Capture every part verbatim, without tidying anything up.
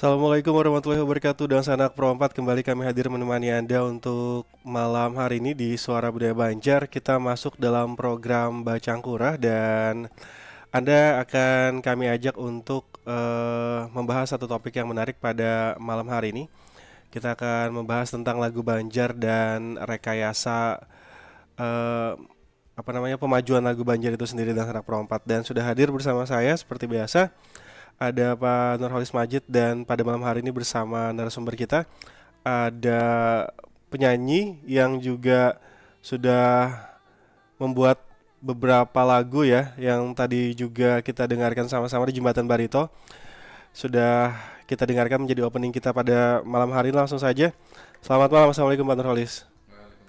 Assalamualaikum warahmatullahi wabarakatuh. Dan sanak Pro empat, kembali kami hadir menemani Anda untuk malam hari ini di Suara Budaya Banjar. Kita masuk dalam program Bacangkura dan Anda akan kami ajak untuk eh, membahas satu topik yang menarik pada malam hari ini. Kita akan membahas tentang lagu Banjar dan rekayasa eh, apa namanya, pemajuan lagu Banjar itu sendiri dan sanak Pro empat. Dan sudah hadir bersama saya seperti biasa ada Pak Nurholis Majid, dan pada malam hari ini bersama narasumber kita ada penyanyi yang juga sudah membuat beberapa lagu ya, yang tadi juga kita dengarkan sama-sama di Jembatan Barito. Sudah kita dengarkan menjadi opening kita pada malam hari ini. Langsung saja. Selamat malam, assalamualaikum Pak Nurholis.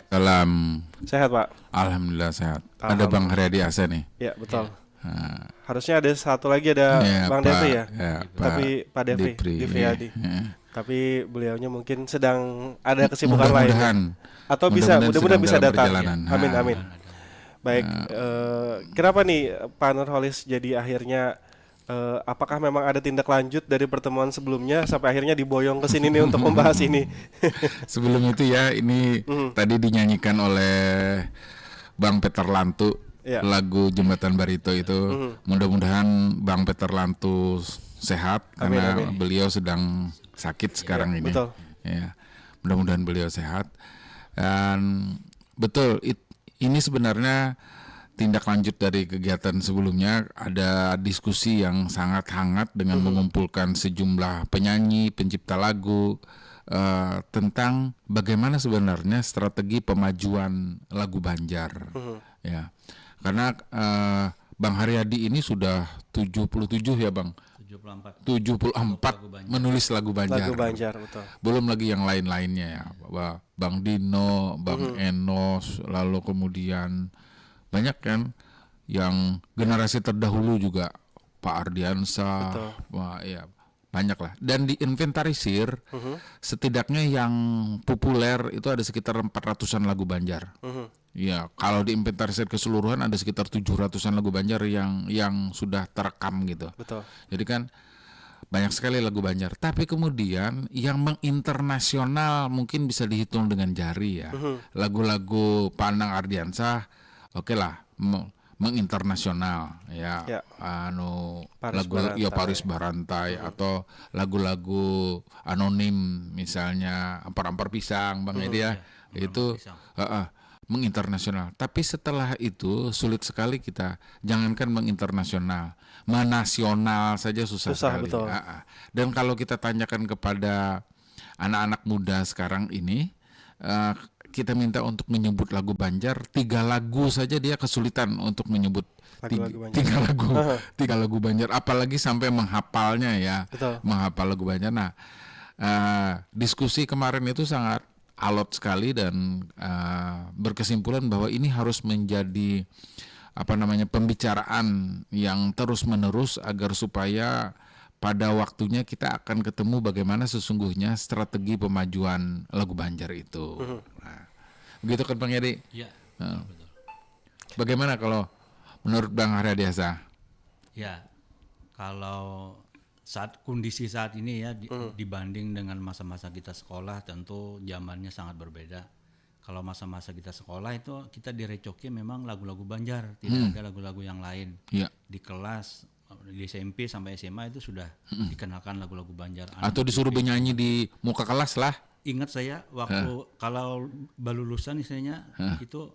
Salam. Sehat Pak? Alhamdulillah sehat. Ada Bang Haryadi Asa nih. Ya betul. Nah, Harusnya ada satu lagi, ada ya, Bang Pak, Devri ya. Ya, Tapi Pak Devri, Devri, Devri ya. Adi. Ya. Tapi beliaunya mungkin sedang ada kesibukan lain. Mudah-mudahan. Atau bisa, Mudah-mudahan mudah-mudahan sedang bisa dalam datang. Perjalanan. Amin, Ah. Amin. Baik, eh, kenapa nih Pak Nurholis jadi akhirnya, eh, apakah memang ada tindak lanjut dari pertemuan sebelumnya sampai akhirnya diboyong ke sini nih untuk membahas ini? Sebelum itu ya, ini Mhm. Tadi dinyanyikan oleh Bang Peter Lantu, Ya. Lagu Jembatan Barito itu. Mhm. Mudah-mudahan Bang Peter Lantu sehat Amin, karena amin. Beliau sedang sakit sekarang ini. Betul. Ya, mudah-mudahan beliau sehat. Dan betul, it- ini sebenarnya tindak lanjut dari kegiatan sebelumnya. Ada diskusi yang sangat hangat dengan Mhm. mengumpulkan sejumlah penyanyi, pencipta lagu, eh, tentang bagaimana sebenarnya strategi pemajuan lagu Banjar. Mhm. Ya, karena eh, Bang Haryadi ini sudah tujuh puluh tujuh ya, Bang? Tujuh puluh empat. Tujuh puluh empat Lagu Banjar. Menulis lagu Banjar. Lagu Banjar, betul. Belum lagi yang lain-lainnya ya, Ba- Bang Dino, Bang Mhm. Enos, lalu kemudian banyak kan yang generasi terdahulu juga, Pak Ardiansa, Betul. Wah, ya, banyak lah. Dan diinventarisir, Mhm. setidaknya yang populer itu ada sekitar empat ratusan lagu Banjar. Mhm. Ya, kalau diinventarisir keseluruhan ada sekitar tujuh ratusan lagu Banjar yang yang sudah terekam gitu. Betul. Jadi kan banyak sekali lagu Banjar. Tapi kemudian yang menginternasional mungkin bisa dihitung dengan jari ya. Mhm. Lagu-lagu Pak Anang Ardiansah, oke lah, me- menginternasional ya. Ya. Anu Paris lagu ya Barantai. Paris Barantai atau lagu-lagu anonim, misalnya Ampar-ampar Pisang, Bang Edi ya. Iya, Itu Pisang. heeh, menginternasional. Tapi setelah itu sulit sekali kita, jangankan menginternasional, menasional saja susah, Susah, sekali. Betul. Heeh. Dan kalau kita tanyakan kepada anak-anak muda sekarang ini, eh, kita minta untuk menyebut lagu Banjar, tiga lagu saja dia kesulitan untuk menyebut. Tig- Lagu-lagu Banjar. Tiga lagu, Aha. Tiga lagu Banjar, apalagi sampai menghafalnya ya, Betul. Menghafal lagu Banjar. Nah, eh, diskusi kemarin itu sangat alot sekali dan eh, berkesimpulan bahwa ini harus menjadi apa namanya, pembicaraan yang terus menerus agar supaya pada waktunya kita akan ketemu bagaimana sesungguhnya strategi pemajuan lagu Banjar itu. Mhm. Nah, begitu kan, Bang Edi? Ya, Heeh. betul. Bagaimana kalau menurut Bang Haryadiasa? Ya, kalau saat kondisi saat ini ya di- Hmm. dibanding dengan masa-masa kita sekolah, tentu zamannya sangat berbeda. Kalau masa-masa kita sekolah itu kita direcoki memang lagu-lagu Banjar, tidak Hmm. ada lagu-lagu yang lain. Ya. Di kelas di S M P sampai S M A itu sudah Hmm. dikenalkan lagu-lagu Banjar. Anak Atau disuruh S M P. Bernyanyi di muka kelas lah? Ingat saya waktu kalau balulusan istilahnya itu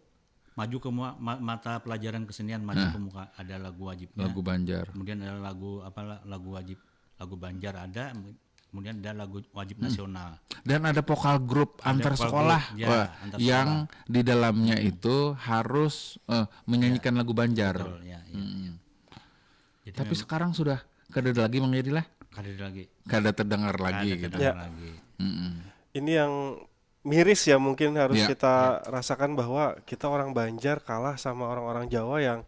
maju ke mua- ma- mata pelajaran kesenian, maju ke muka, ada lagu wajibnya. Lagu Banjar. Kemudian ada lagu apa la- lagu wajib, lagu Banjar ada, kemudian ada lagu wajib nasional. Dan ada vokal grup Ada antar vokal sekolah, grup, ya, wah, antar yang sekolah. Di dalamnya itu harus eh, menyanyikan lagu Banjar. Betul, ya, ya. Hmm. Jadi Tapi memang sekarang sudah kada ada lagi, Bang Edi lah. kada ada lagi. Kada terdengar lagi Ada gitu. terdengar Ya. lagi. Mm-mm. Ini yang miris ya, mungkin harus Ya. kita rasakan bahwa kita orang Banjar kalah sama orang-orang Jawa yang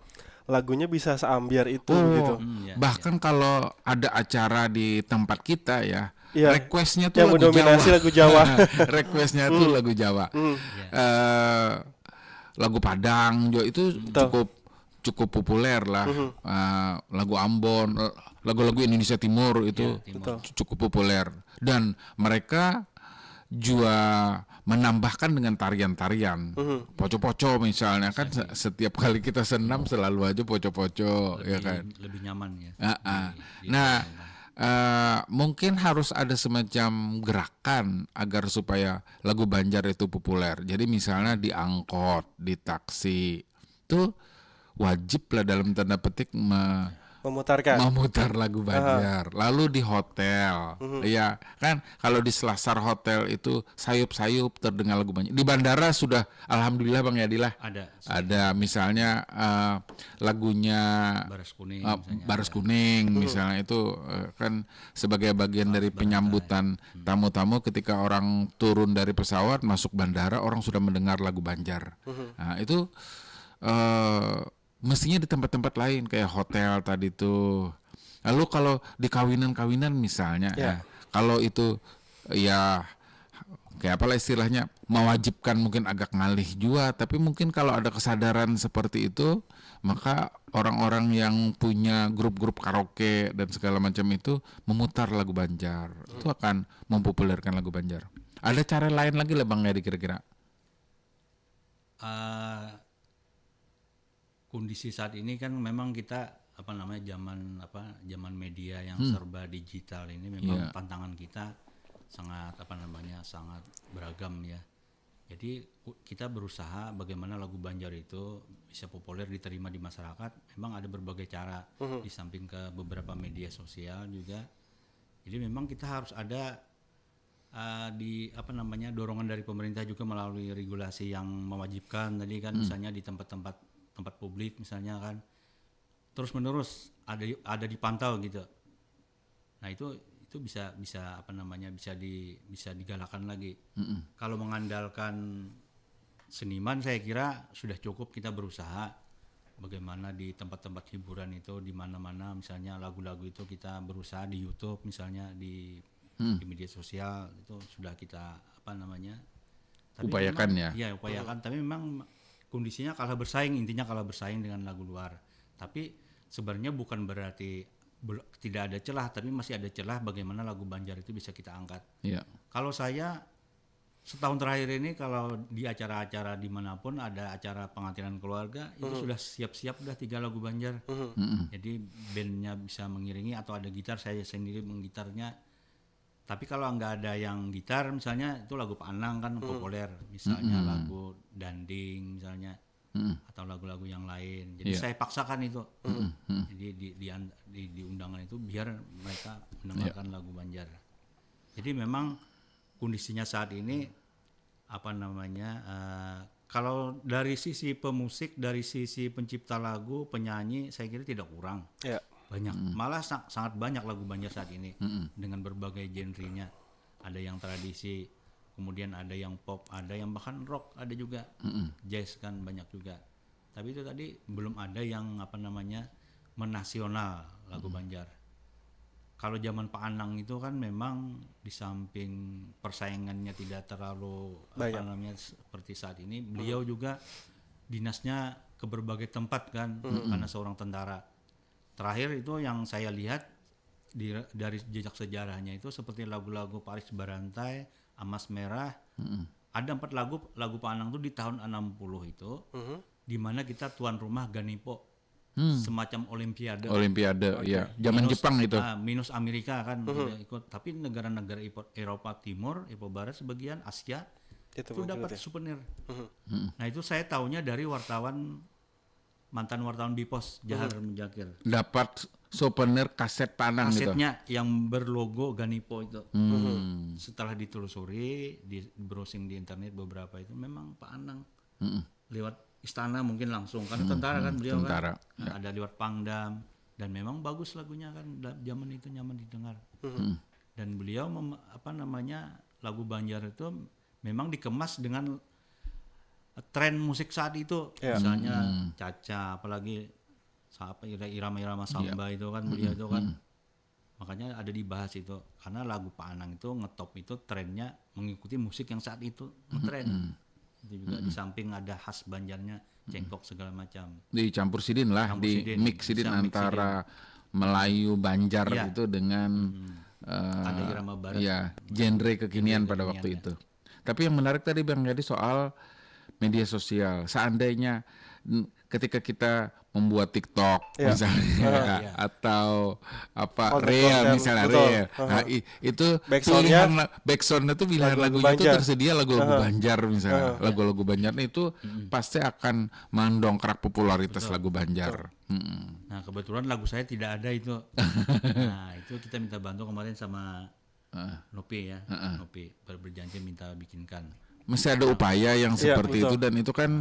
lagunya bisa seambiar itu Oh, begitu. Hmm, ya, Bahkan kalau ada acara di tempat kita ya, Iya. requestnya tuh Yang lagu mendominasi Jawa. Lagu Jawa. Requestnya tuh lagu Jawa. Hmm. Ya. Eh, lagu Padang juga itu Betul. cukup cukup populer lah. Uh, lagu Ambon, lagu-lagu Indonesia Timur itu Timur. cukup populer, dan mereka jua menambahkan dengan tarian-tarian, poco-poco misalnya kan, se- setiap kali kita senam selalu aja poco-poco, ya kan. Lebih nyaman ya. Ah, ah. Di- di- Nah, eh, mungkin harus ada semacam gerakan agar supaya lagu Banjar itu populer. Jadi misalnya di angkot, di taksi, tuh wajib lah dalam tanda petik me- Memutarkan. memutar lagu Banjar. Lalu di hotel, ya kan, kalau di selasar hotel itu sayup-sayup terdengar lagu Banjar. Di bandara sudah, alhamdulillah Bang Yadi lah. Ada Ada misalnya eh, lagunya Baras Kuning eh, misalnya. Baras Kuning misalnya itu eh, kan sebagai bagian dari penyambutan tamu-tamu ketika orang turun dari pesawat masuk bandara, orang sudah mendengar lagu Banjar. Nah, itu eh, mestinya di tempat-tempat lain kayak hotel tadi tuh. Lalu kalau di kawinan-kawinan misalnya, Ya. eh, kalau itu ya kayak apalah istilahnya, mewajibkan mungkin agak ngalih jua, tapi mungkin kalau ada kesadaran seperti itu, maka orang-orang yang punya grup-grup karaoke dan segala macam itu memutar lagu Banjar, itu akan mempopulerkan lagu Banjar. Ada cara lain lagi lah Bang Yadi kira-kira? Eh, kondisi saat ini kan memang kita apa namanya zaman apa zaman media yang serba digital ini memang Iya. Tantangan kita sangat apa namanya sangat beragam ya. Jadi ku- kita berusaha bagaimana lagu Banjar itu bisa populer diterima di masyarakat. Memang ada berbagai cara di samping ke beberapa media sosial juga. Jadi memang kita harus ada uh, di apa namanya dorongan dari pemerintah juga melalui regulasi yang mewajibkan tadi kan misalnya di tempat-tempat tempat publik misalnya kan terus menerus ada ada dipantau gitu. Nah itu itu bisa bisa apa namanya bisa di bisa digalakan lagi. Kalau mengandalkan seniman saya kira sudah cukup kita berusaha bagaimana di tempat-tempat hiburan itu di mana-mana misalnya lagu-lagu itu kita berusaha di YouTube misalnya di di media sosial itu sudah kita apa namanya tapi Upayakan memang- ya. Iya upayakan tapi memang kondisinya kalah bersaing intinya kalah bersaing dengan lagu luar tapi sebenarnya bukan berarti bel- tidak ada celah tapi masih ada celah bagaimana lagu Banjar itu bisa kita angkat Iya. Kalau saya setahun terakhir ini kalau di acara-acara dimanapun ada acara pengantinan keluarga itu sudah siap-siap dah tiga lagu Banjar. Jadi bandnya bisa mengiringi atau ada gitar saya sendiri menggitarnya. Tapi kalau nggak ada yang gitar misalnya itu lagu Pak Anang kan populer. Misalnya lagu Danding misalnya atau lagu-lagu yang lain. Jadi Iya. Saya paksakan itu. Jadi di, di, di, di undangan itu biar mereka mendengarkan lagu Banjar. Jadi memang kondisinya saat ini apa namanya eh, kalau dari sisi pemusik, dari sisi pencipta lagu, penyanyi, saya kira tidak kurang. Ya. Banyak, malah sa- sangat banyak lagu Banjar saat ini dengan berbagai genrenya. Ada yang tradisi, kemudian ada yang pop, ada yang bahkan rock, ada juga jazz kan banyak juga. Tapi itu tadi belum ada yang apa namanya menasional lagu Banjar. Kalau zaman Pak Anang itu kan memang di samping persaingannya tidak terlalu apa Banyak. Namanya seperti saat ini, beliau juga dinasnya ke berbagai tempat kan karena seorang tentara. Terakhir itu yang saya lihat di, dari jejak sejarahnya itu seperti lagu-lagu Paris Barantai, Amas Merah. Ada empat lagu lagu Pak Anang tuh di tahun enam puluh itu di mana kita tuan rumah Ganipo semacam olimpiade. Olimpiade, ya. Zaman Minus- Jepang itu. Ah, minus Amerika kan tidak ikut, tapi negara-negara Epo- Eropa Timur, Eropa Barat sebagian, Asia Itu itu dapat mengikuti. Souvenir. Nah, itu saya taunya dari wartawan mantan wartawan Bipos Jahar Mujahir. Dapat souvenir kaset Pak Anang gitu. Kasetnya yang berlogo Ganipo itu. Hmm. Setelah ditelusuri, di browsing di internet beberapa itu memang Pak Anang Mm-mm. lewat istana mungkin langsung karena tentara kan beliau Tentara. Kan. Nah, ada lewat Pangdam dan memang bagus lagunya kan da- zaman itu nyaman didengar. Dan beliau mem- apa namanya lagu Banjar itu memang dikemas dengan tren musik saat itu. Ya. Misalnya Caca apalagi siapa ira- irama-irama samba itu kan beliau itu kan. Makanya ada dibahas itu karena lagu Pak Anang itu ngetop itu trennya mengikuti musik yang saat itu ngetren. Itu juga di samping ada khas Banjarnya, cengkok segala macam. Dicampur sidin lah, Campur di sidin, mix sidin bisa mix antara Melayu Banjar Iya. itu dengan eh, Ada irama barat. Ya, genre kekinian pada waktu itu. Tapi yang menarik tadi Bang Yadi soal media sosial. Seandainya n- ketika kita membuat TikTok Iya. misalnya Iya. atau apa Konten-konten, reel misalnya betul. reel. Nah, i- itu Backsoundnya pilihan la- backsoundnya tuh pilihan lagu-lagu lagunya tuh Banjar. Tersedia lagu-lagu Banjar misalnya. Lagu-lagu Banjar itu pasti akan mendongkrak popularitas lagu Banjar. Mm-mm. Nah, kebetulan lagu saya tidak ada itu. Nah, itu kita minta bantu kemarin sama Nopi ya. Nopi ber- berjanji minta bikinkan. Masih ada upaya yang Iya, seperti itu betul. Dan itu kan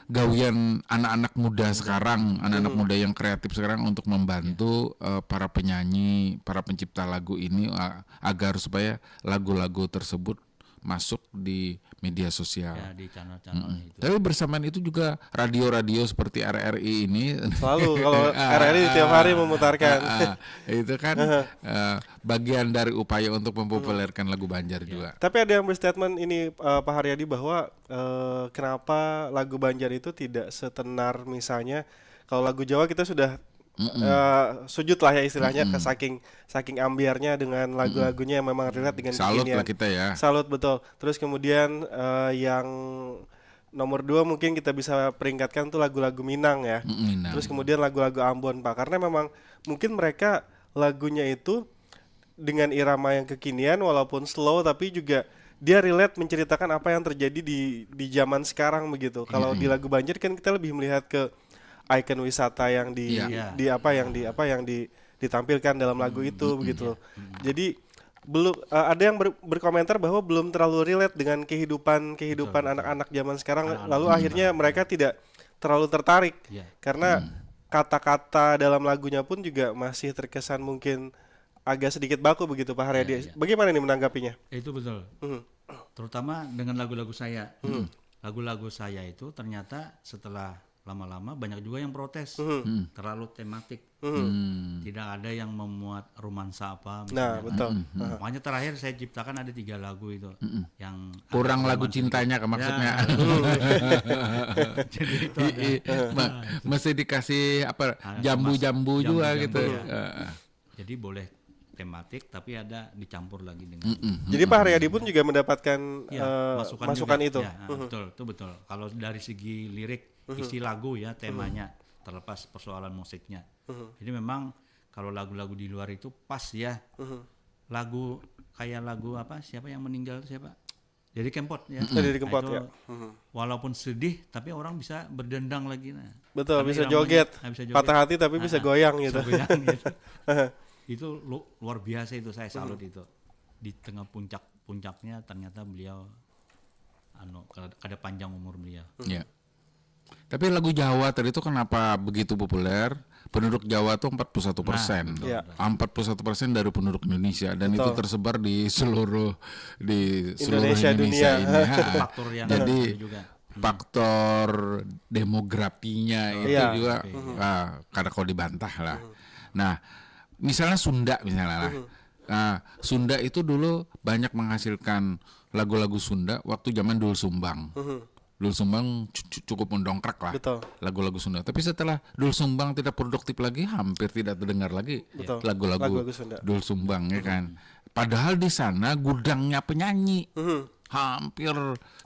gawian anak-anak muda sekarang, anak-anak muda yang kreatif sekarang untuk membantu eh, para penyanyi, para pencipta lagu ini uh, agar supaya lagu-lagu tersebut masuk di media sosial. Ya, di channel-channel itu. Tapi bersamaan itu juga radio-radio seperti R R I ini Selalu kalau R R I tiap hari memutarkan. Ah, itu kan eh, bagian dari upaya untuk mempopulerkan lagu Banjar juga. Tapi ada yang berstatement ini eh, Pak Haryadi bahwa eh, kenapa lagu Banjar itu tidak setenar misalnya kalau lagu Jawa kita sudah eh, sujud lah ya istilahnya ke saking saking ambiarnya dengan lagu-lagunya yang memang relate dengan Salut kekinian. Lah kita ya. Salut betul. Terus kemudian eh, yang nomor dua mungkin kita bisa peringkatkan tuh lagu-lagu Minang ya. Minang. Terus kemudian lagu-lagu Ambon Pak. Karena memang mungkin mereka lagunya itu dengan irama yang kekinian walaupun slow tapi juga dia relate menceritakan apa yang terjadi di di zaman sekarang begitu. Kalau di lagu Banjar kan kita lebih melihat ke ikon wisata yang di Iya. di apa yang di apa yang di ditampilkan dalam lagu itu begitu. Jadi belum eh, ada yang ber- berkomentar bahwa belum terlalu relate dengan kehidupan kehidupan anak-anak zaman sekarang lalu akhirnya mereka tidak terlalu tertarik Iya. karena kata-kata dalam lagunya pun juga masih terkesan mungkin agak sedikit baku begitu Pak Haryadi. Bagaimana nih menanggapinya? Itu betul. Mhm. Terutama dengan lagu-lagu saya. Lagu-lagu saya itu ternyata setelah lama-lama banyak juga yang protes. Terlalu tematik. Hmm. Tidak ada yang memuat romansa apa. Nah, Misalnya. Betul. Makanya terakhir saya ciptakan ada tiga lagu itu. Yang Kurang ada lagu romansa cintanya juga. ke maksudnya. Ya. Jadi itu I- ada. i- ma- Mesti dikasih apa Ah, jambu-jambu kemas- juga jambu-jambu, gitu. Ya. Heeh. Jadi boleh tematik tapi ada dicampur lagi dengan. Jadi Pak Haryadi pun juga mendapatkan Ya, eh, masukan, masukan juga. Itu. Ya, ah, betul, itu betul. Kalau dari segi lirik, isi lagu ya temanya, terlepas persoalan musiknya. Jadi memang kalau lagu-lagu di luar itu pas ya. Lagu kayak lagu apa? Siapa yang meninggal itu siapa? Didi Kempot ya. Didi Kempot, Nah, itu ya. Walaupun sedih tapi orang bisa berdendang lagi nah. Betul, Karena bisa iramanya- joget. Ah, bisa joget. Patah hati tapi bisa Ah, goyang bisa gitu. goyang gitu. Itu lu- luar biasa itu, saya salut itu. Di tengah puncak-puncaknya ternyata beliau anu kada, kada panjang umur beliau. Ya. Tapi lagu Jawa tadi itu kenapa begitu populer? Penduduk Jawa tuh empat puluh satu persen. Nah, betul. Ya. Empat puluh satu persen dari penduduk Indonesia dan itu Betul. Tersebar di seluruh di seluruh Indonesia, Indonesia, dunia. Ini. Ha. Faktor yang Jadi itu juga. Faktor demografinya itu Iya. juga ah, kada kau dibantah lah. Nah, misalnya Sunda misalnya lah. Nah, Sunda itu dulu banyak menghasilkan lagu-lagu Sunda waktu zaman Dul Sumbang. Dul Sumbang cu- cu- cukup mendongkrak lah Betul. lagu-lagu Sunda. Tapi setelah Dul Sumbang tidak produktif lagi, hampir tidak terdengar lagi Betul. lagu-lagu Lagu-lagu Sunda. Dul Sumbang ya kan. Padahal di sana gudangnya penyanyi. Hampir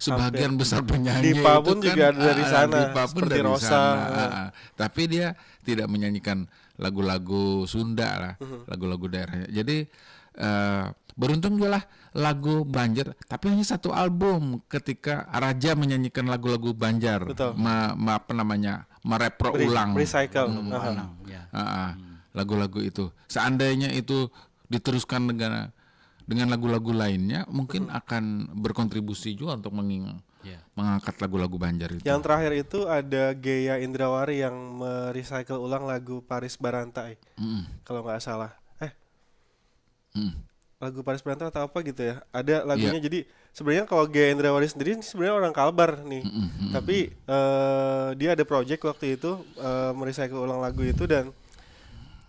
sebagian besar penyanyi Dipa itu pun kan, juga dari ah, sana, Dipa pun seperti dari Rosa. Sana. Ah, ah. Tapi dia tidak menyanyikan lagu-lagu Sunda lah, lagu-lagu daerahnya. Jadi eh, beruntung juga lah lagu Banjar, tapi hanya satu album ketika Raja menyanyikan lagu-lagu Banjar, Betul. me- me- apa namanya, merepro Re- ulang recycle. Belum Aha. Anang, ya. Ah, ah, lagu-lagu itu. Seandainya itu diteruskan dengan dengan lagu-lagu lainnya, mungkin akan berkontribusi juga untuk menging- Ya. mengangkat lagu-lagu Banjar itu. Yang terakhir itu ada Gea Indrawari yang merecycle ulang lagu Paris Baranta, eh. Mm-mm. Kalau nggak salah. Eh, Mm. Lagu Paris Baranta atau apa gitu ya. Ada lagunya Iya. Jadi sebenarnya kalau Gea Indrawari sendiri ini sebenarnya orang Kalbar nih. Mm-mm, mm-mm. Tapi eh, dia ada project waktu itu eh, merecycle ulang lagu itu dan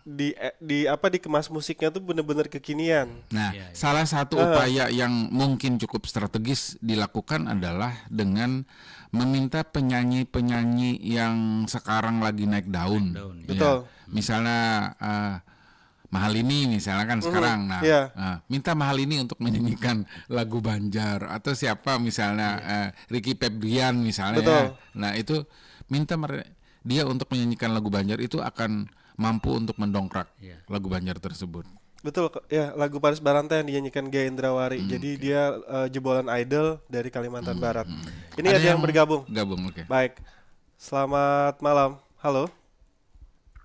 di eh, di apa, dikemas musiknya tuh bener-bener kekinian. Nah, Iya, iya. salah satu Aha. upaya yang mungkin cukup strategis dilakukan adalah dengan meminta penyanyi-penyanyi yang sekarang lagi naik daun. Daun, ya. Ya. Betul. Misalnya eh, Mahalini misalnya kan sekarang. Nah, iya. eh, minta Mahalini untuk menyanyikan lagu Banjar atau siapa misalnya eh, Ricky Febian misalnya. Betul. Nah, itu minta mere- dia untuk menyanyikan lagu Banjar itu akan mampu untuk mendongkrak Iya. lagu Banjar tersebut. Betul, Kak. Ya, lagu Paris Baranta yang dinyanyikan Gaya Indrawari. Jadi dia eh, jebolan idol dari Kalimantan Barat. Ini ada, yang, bergabung. Gabung, oke. Baik. Selamat malam. Halo.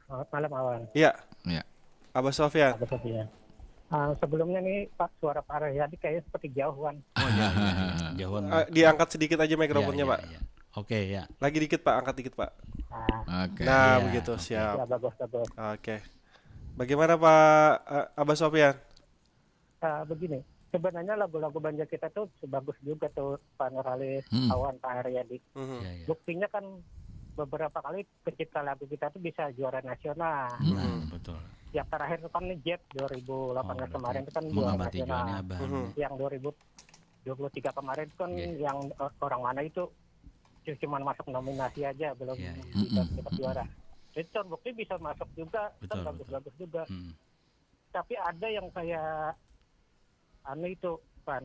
Selamat malam, Awan. Iya, Ya. Abah Sofyan. Apa saja? Ah, sebelumnya nih, Pak, suara Pak Rahayadi kayaknya seperti jauhan. Oh iya, iya, iya. Jauhan. Eh, diangkat sedikit aja Iya, mikrofonnya, iya, Pak. Iya. Oke, ya. Lagi dikit, Pak, angkat dikit, Pak. Ah, Oke. Nah, Iya, begitu, oke. siap. Ya, bagus, bagus. Oke. Bagaimana, Pak eh, Abah Sofyan? Ah, begini, sebenarnya lagu-lagu Banjar kita tuh bagus juga tuh, Pak Nurhalis, Hmm. Awan, Pak Haryadi. Mhm. Iya, iya. Buktinya kan beberapa kali pencipta lagu kita tuh bisa juara nasional. Nah, betul. Yang terakhir itu kan Jet dua ribu delapan belas Oh, kemarin itu kan berarti juara mengamati juga nasional. nih, Abah. Mhm. Yang dua ribu dua puluh tiga kemarin itu kan Iya. yang eh, orang mana itu cu- cuman masuk nominasi aja, belum Iya, iya. bisa Mm-mm. dapat juara. Jadi terbukti bisa masuk juga, kan Betul, betul. Bagus-bagus juga. Hmm. Tapi ada yang kayak anu itu, Pan,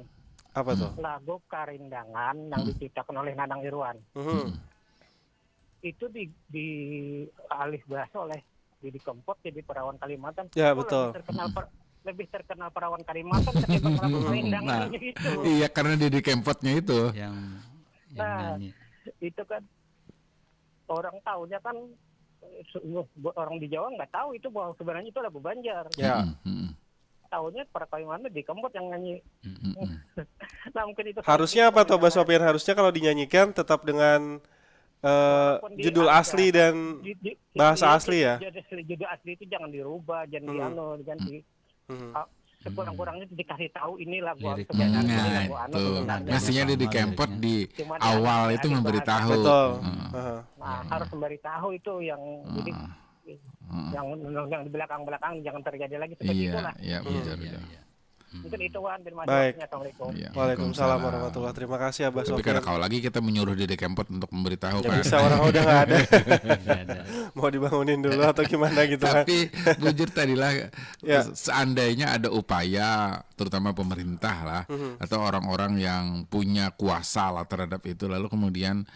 Apa tuh? lagu Karindangan yang diciptakan oleh Nanang Irwan. Mhm. Itu di di alih bahasa oleh Didi Kempot jadi perawan Kalimantan. Ya, Oh, betul. Lebih terkenal per- lebih terkenal perawan Kalimantan ketimbang lagu Karindangan Nah. itu. Iya, karena Didi Kempotnya itu. Yang yang Nah, nyanyi. Itu kan orang taunya kan sungguh buat orang di Jawa nggak tahu itu bahwa sebenarnya itu lagu Banjar. Ya. Mm-mm, mm-mm. Taunya para Kalimantan Didi Kempot yang nyanyi. Mm-mm. Nah, mungkin itu Harusnya apa tuh, Abah Kalimantan. Sofyan? Harusnya kalau dinyanyikan tetap dengan eh, Walaupun di judul ada. asli dan Di- di- bahasa iya, asli ya? Judul asli, judul asli itu jangan dirubah, jangan Hmm. dianu, diganti. Mhm. Ah, sekurang-kurangnya dikasih tahu ini lagu Lirik. sebenarnya ini Nah, lagu anu itu. sebenarnya. Maksudnya di Didi Kempot di Cuma awal di- itu di- memberitahu. Betul. Heeh. Nah, harus memberitahu itu yang jadi yang yang di belakang-belakang jangan terjadi lagi seperti Iya, itulah. Iya, betul, Iya, betul. iya. Mungkin itu, Wan, terima Baik. kasih. Assalamualaikum. Iya, Waalaikumsalam warahmatullahi. Terima kasih, Abah Tapi Sofyan. kada kawa lagi kita menyuruh Didi Kempot untuk memberitahu Ya, kan. bisa, orang udah nggak ada. Nggak ada. Mau dibangunin dulu atau gimana gitu kan? Tapi bujur tadilah Ya. seandainya ada upaya terutama pemerintah lah Mhm. atau orang-orang yang punya kuasa lah terhadap itu lalu kemudian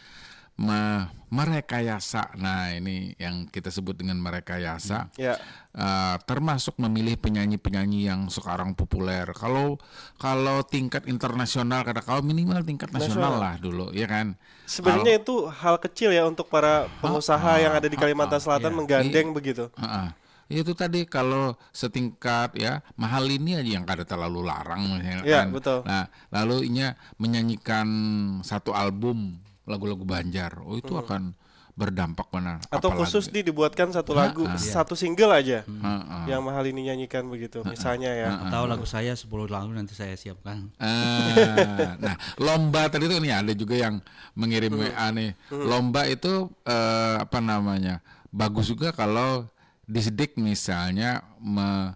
me- merekayasa. Nah, ini yang kita sebut dengan merekayasa. Ya. Eh, termasuk memilih penyanyi-penyanyi yang sekarang populer. Kalau kalau tingkat internasional kada kawa minimal tingkat nasional Nasional. lah dulu, ya kan? Sebenarnya itu hal kecil ya untuk para pengusaha yang ada di Kalimantan Selatan iya. menggandeng begitu. Heeh. Itu tadi kalau setingkat ya Mahalini aja yang kada terlalu larang misalnya Ya, kan. Betul. Nah, lalu inya menyanyikan satu album lagu-lagu Banjar. Oh, itu akan berdampak benar. Atau Apalagi- khusus di dibuatkan satu lagu, Heeh. satu single aja Heeh. yang Mahalini nyanyikan begitu, misalnya ya. Atau lagu saya sepuluh lagu nanti saya siapkan. Ah, nah, lomba tadi tuh nih ada juga yang mengirim W A nih. Lomba itu eh, apa namanya? Bagus juga kalau Disdik misalnya me-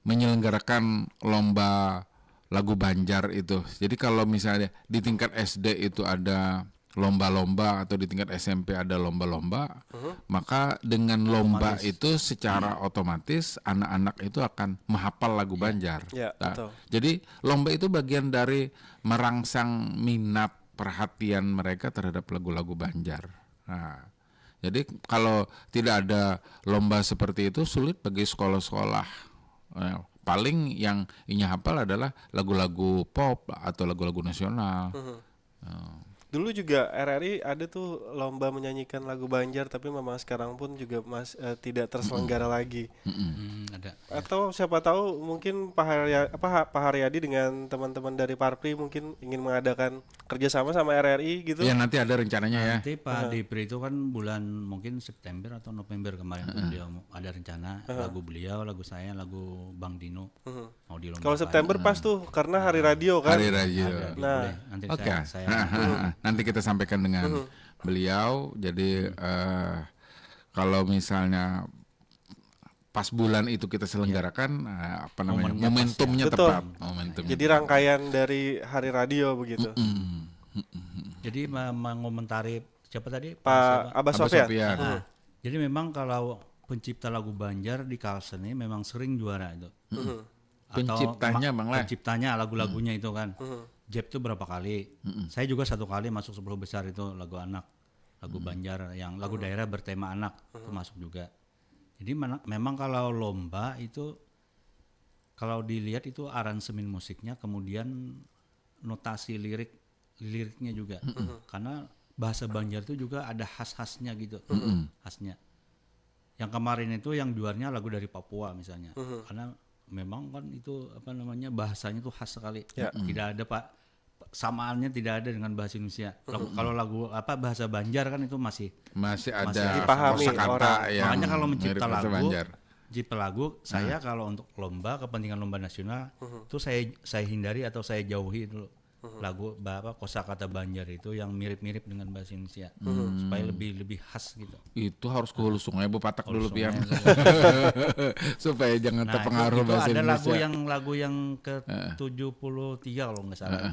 menyelenggarakan lomba lagu Banjar itu. Jadi kalau misalnya di tingkat S D itu ada lomba-lomba atau di tingkat S M P ada lomba-lomba, maka dengan lomba itu secara otomatis anak-anak itu akan menghafal lagu Banjar. Ya, Nah, betul. Jadi lomba itu bagian dari merangsang minat perhatian mereka terhadap lagu-lagu Banjar. Nah, jadi kalau tidak ada lomba seperti itu sulit bagi sekolah-sekolah. Eh, paling yang inya hafal adalah lagu-lagu pop atau lagu-lagu nasional. Eh, Dulu juga R R I ada tuh lomba menyanyikan lagu Banjar, tapi memang sekarang pun juga mas eh, tidak terselenggara lagi. mm-mm. Hmm, ada. Atau siapa tahu mungkin Pak Harya, apa Ha- Pak Haryadi dengan teman-teman dari Parpri mungkin ingin mengadakan kerjasama sama R R I gitu. Ya nanti ada rencananya ya. Nanti Pak Dipri itu kan bulan mungkin September atau November kemarin tuh beliau mau- ada rencana lagu beliau, lagu saya, lagu Bang Dino Mhm. mau dilombakan. Kalau September pas tuh karena hari radio kan. Hari radio. Ada, Nah. boleh. Nanti Oke. saya, saya Nanti kita sampaikan dengan beliau. Jadi eh, kalau misalnya pas bulan itu kita selenggarakan, eh, apa namanya, momentumnya tepat. Momentumnya Jadi tepat. Rangkaian dari hari radio begitu. Mm-mm. Mm-mm. Jadi me- mengomentari siapa tadi? Pak Abah Sofian. Sofian. Nah, jadi memang kalau pencipta lagu Banjar di Kalsel ini memang sering juara itu. Mhm. Atau Penciptanya, ma- Bang, lah. Penciptanya, lagu-lagunya itu kan. Mhm. Jeb itu berapa kali? Saya juga satu kali masuk sepuluh besar itu, lagu anak, lagu Banjar yang lagu daerah bertema anak itu masuk juga. Jadi mana- memang kalau lomba itu, kalau dilihat itu aransemen musiknya, kemudian notasi lirik, liriknya juga. Karena bahasa Banjar itu juga ada khas-khasnya gitu. Khasnya. Yang kemarin itu yang juaranya lagu dari Papua misalnya. Karena memang kan itu apa namanya, bahasanya tuh khas sekali. Ya. Tidak ada, Pak, samaannya tidak ada dengan bahasa Indonesia. Lagu- kalau lagu apa, bahasa Banjar kan itu masih Masih ada Masih dipahami kosakata orang. Yang Makanya kalau mencipta mirip bahasa lagu, Banjar. Mencipta lagu, saya kalau untuk lomba, kepentingan lomba nasional itu saya saya hindari atau saya jauhi dulu. Lagu ba- apa, kosakata Banjar itu yang mirip-mirip dengan bahasa Indonesia, supaya lebih lebih khas gitu. Itu harus ke hulu sungai bepatak dulu, Sungai Pian. itu. Supaya jangan Nah, itu, terpengaruh itu bahasa ada lagu Indonesia. Yang lagu yang ke tujuh puluh tiga kalau nggak salah.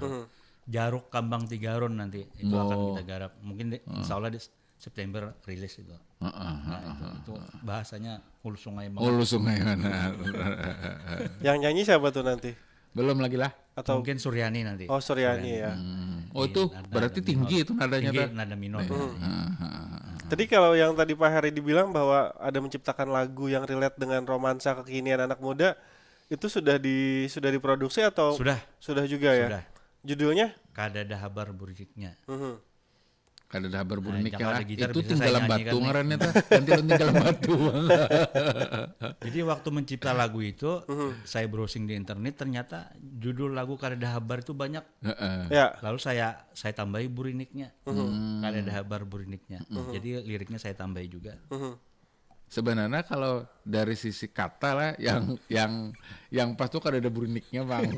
Jaruk Kambang Tigaron nanti itu akan Oh. Kita garap. Mungkin de- insya Allah di September rilis itu. Heeh, Nah, heeh. itu, itu bahasanya hulu sungai banget. Hulu sungai mana? Yang nyanyi siapa tuh nanti? Belum lagi lah. Atau Mungkin Suryani nanti. Oh, Suryani ya. Hmm. Oh, itu Nada- berarti nada tinggi minor. Itu nadanya Tinggi, tuh. Nada minor. Heeh, heeh. Tadi kalau yang tadi Pak Heri dibilang bahwa ada menciptakan lagu yang relate dengan romansa kekinian anak muda, itu sudah di sudah diproduksi atau Sudah, sudah juga ya? Sudah. Judulnya? Kadada habar burinnya. Mhm. Kadada habar Nah, burinnya jangan lah. ada gitar, Itu bisa Tinggalan saya Batu nyanyikan nih. Ngarannya tuh. Ganti Tinggalan Batu. Jadi waktu mencipta lagu itu, saya browsing di internet, ternyata judul lagu Kadada Habar itu banyak. Heeh. Ya. Lalu saya saya tambahi buriniknya. Kadada Habar buriniknya. Jadi liriknya saya tambahi juga. Mhm. Sebenarnya kalau dari sisi kata lah, yang yang yang pas tuh kadada buriniknya, Bang.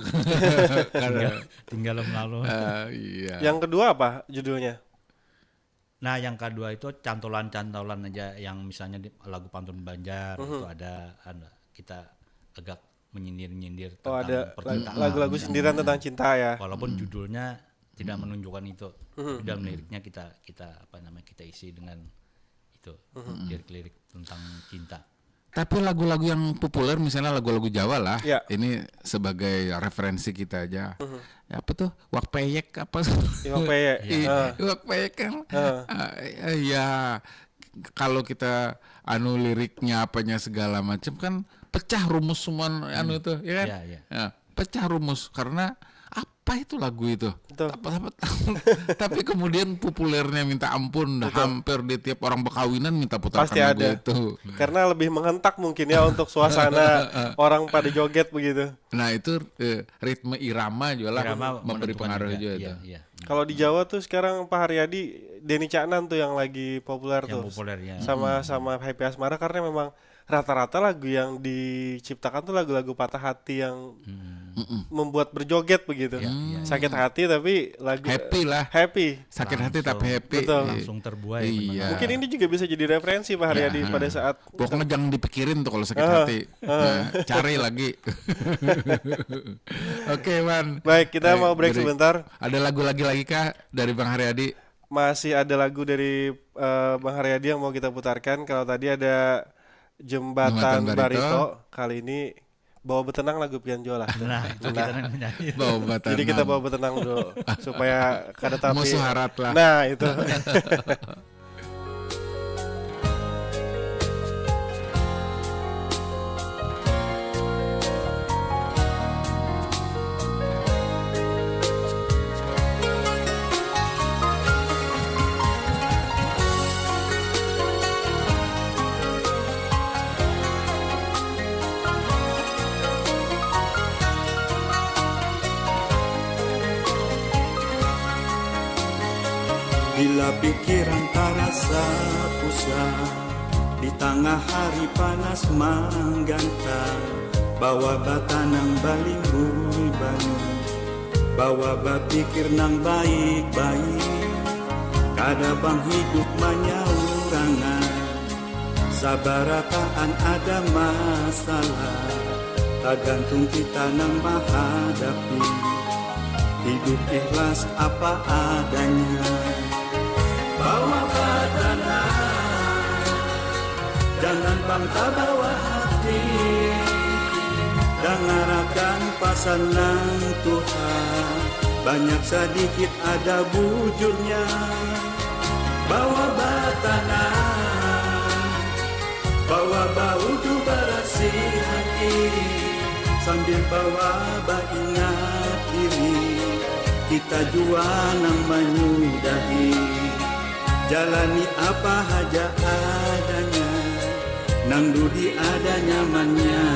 Kada- Tinggal melalui. Eh, iya. Yang kedua apa judulnya? Nah, yang kedua itu cantolan-cantolan aja, yang misalnya di lagu pantun Banjar itu ada, ada kita agak menyindir-nyindir Oh, tentang ada percintaan. Lagu-lagu sindiran tentang cinta ya. Walaupun judulnya tidak menunjukkan itu, tapi dalam liriknya kita kita apa namanya, kita isi dengan itu, lirik-lirik tentang cinta. Tapi lagu-lagu yang populer, misalnya lagu-lagu Jawa lah, Ya. Ini sebagai referensi kita aja. Ya, apa tuh? Wak Peyek apa? Iwak Peyek. Ih, Heeh. Wak Peyek kan. Heeh. Ah, eh, ya kalau kita anu liriknya apanya segala macam kan pecah rumus semua anu itu, ya kan? Ya, ya. Ya, pecah rumus karena apa itu lagu itu? Betul. Apa, apa, tapi kemudian populernya minta ampun, hampir di tiap orang berkawinan minta putarkan Pasti lagu ada. Itu. Karena lebih menghentak mungkin ya untuk suasana orang pada joget begitu. Nah, itu eh, ritme irama juga lah Irama memberi menentukan pengaruh juga, Iya, itu. Iya. Kalau di Jawa tuh sekarang Pak Haryadi, Denny Caknan tuh yang lagi populer Yang tuh. Populernya. Sama sama Happy Asmara karena memang rata-rata lagu yang diciptakan tuh lagu-lagu patah hati yang Hmm. membuat berjoget begitu. Iya, iya. Sakit hati tapi lagu Happy lah. Happy. Sakit hati Langsung. Tapi happy. Betul. Langsung terbuai. Iya. Benar. Mungkin ini juga bisa jadi referensi Pak Haryadi Ya. Pada saat Pokoknya jangan dipikirin tuh kalau sakit Ah, hati. Nah, cari lagi. Oke, Wan. Baik, kita Eh, mau break dari- sebentar. Ada lagu lagi lagi kah dari Bang Haryadi? Masih ada lagu dari eh, Bang Haryadi yang mau kita putarkan. Kalau tadi ada Jembatan, Jembatan Barito. Barito, kali ini Bawa Betenang lagu pian jua lah. Nah, itu kita nang nyanyi. Bawa Betenang. Jadi kita bawa betenang dulu supaya kada tapi Musuh harat lah. Nah, itu. Bila pikiran tarasa pusat, di tangah hari panas manggantang, bawa batanang balimbui banyu, bawa bapikir nang baik-baik, kada pang hidup manyaurangan. Sabarataan ada masalah, tagantung kita nang mahadapi. Hidup ikhlas apa adanya. Bawa batanang, jangan pang tabawa hati. Dangarakan pasan nang tuha, banyak sadikit ada bujurnya. Bawa batanang, bawa baudu barasih hati, sambil bawa baingat diri, kita jua nang manyudahi. Jalani apa haja adanya, nang dudi ada nyamannya.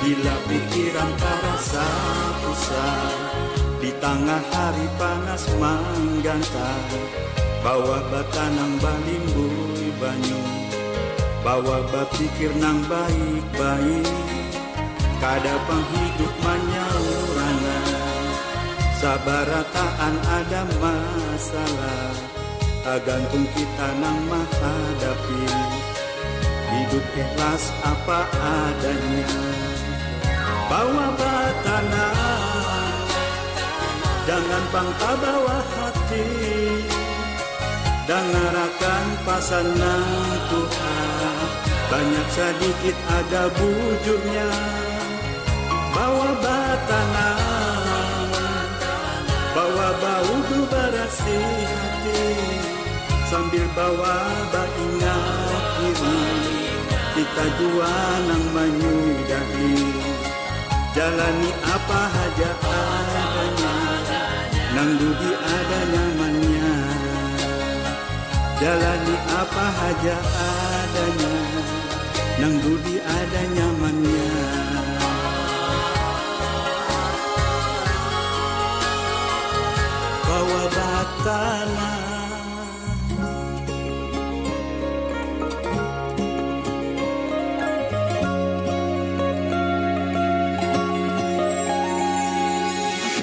Bila pikiran tarasa pusat, di tangah hari panas manggantar, bawa batanang balimbui banyu, bawa bapikir nang baik-baik, kada pang hidup manyaurangan, sabarataan ada masalah. Tagantung kita nang mahadapi, hidup ikhlas apa adanya. Bawa batanang, jangan pang tabawa hati. Dangarakan pasan nang tuha, banyak sadikit ada bujurnya. Bawa batanang, bawa baudu barasih hati, sambil bawa baingat diri, kita jua nang manyudahi. Jalani apa haja adanya, nang dudi ada nyamannya. Jalani apa haja adanya, nang dudi ada nyamannya. Bawa batanang.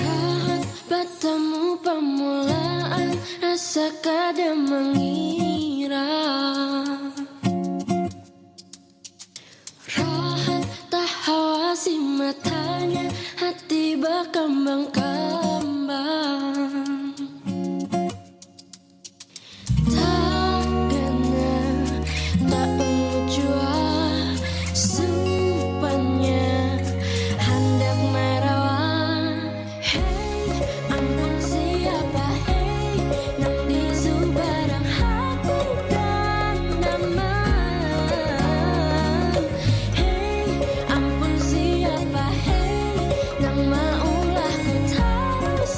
Rahat batamu pamulaan, asa kada mangira. Rahat tahawasi matanya, hati bakambang-kambang. Takana, taungut jua sumpannya, handak marawa. Hei, ampun siapa hei, nang di subarang hati dan damang. Hei, ampun siapa hei, nang maulah ku tarus